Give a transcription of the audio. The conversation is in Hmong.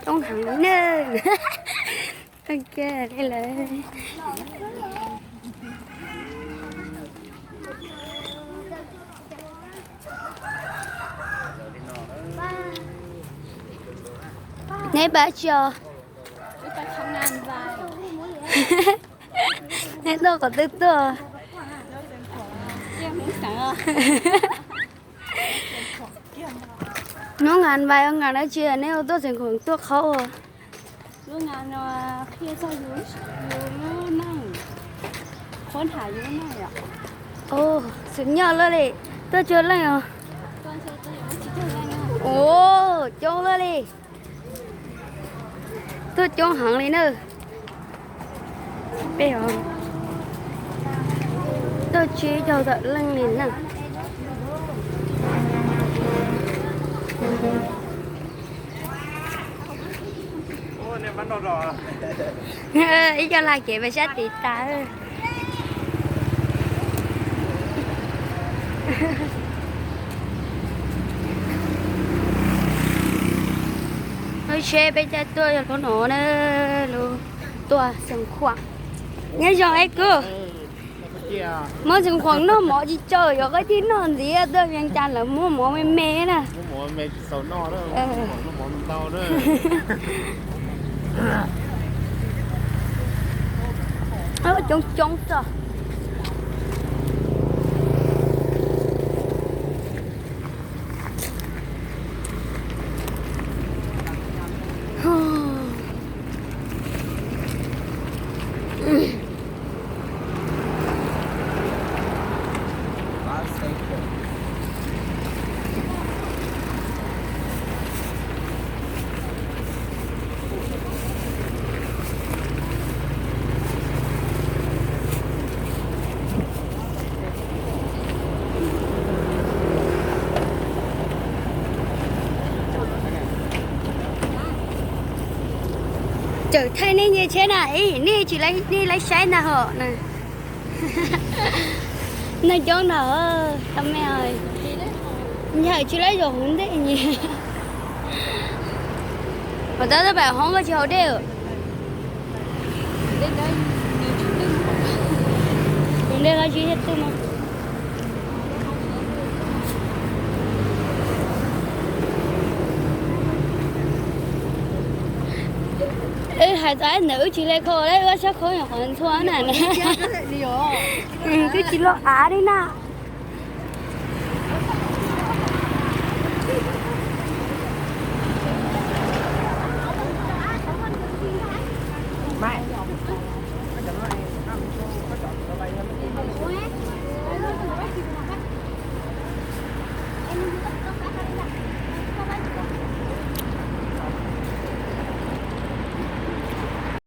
Coob heev na. Ok, li lawm. Neb pab tsi os? Neb tuaj qhov twg tuaj? Nub ngas vais ngas dab tsi neb ua tuaj tseem khoom tuaj qhaub ua? Xwm nyoj luaj li, tuaj cuag leej os. Ua, coob luaj li. Tuaj coob heev li na. Peb tuaj tsib caug tawm leej li na. Ib co lag kev pes sab tiv tas. Lub tsheb peb caij tuaj yog lub no na, lub tuaj Xeev Khuam. Nyob zoo ib kub. Muab Xeev Khuam noj mov tsis tsau, yuav qab tib noj ntxiv, tuaj Vias Cas lawv muab mov me me na. Coob coob xwb. Txawm thaij nej nce tsheb na, nej tsis, nej laib saib ntag hos. Neeg coob ntag, tau me, yawm tsis laib zaum hauv ntej. Hauv tab tab pam hoob koj tsis haus dej. Tus dej dab tsi thiaj twj no. Wb hais txog ntawm wb tsis hle khau lawm, wb sab khau nyuam qhuav ntxhua na. Twb tsis loj av li na.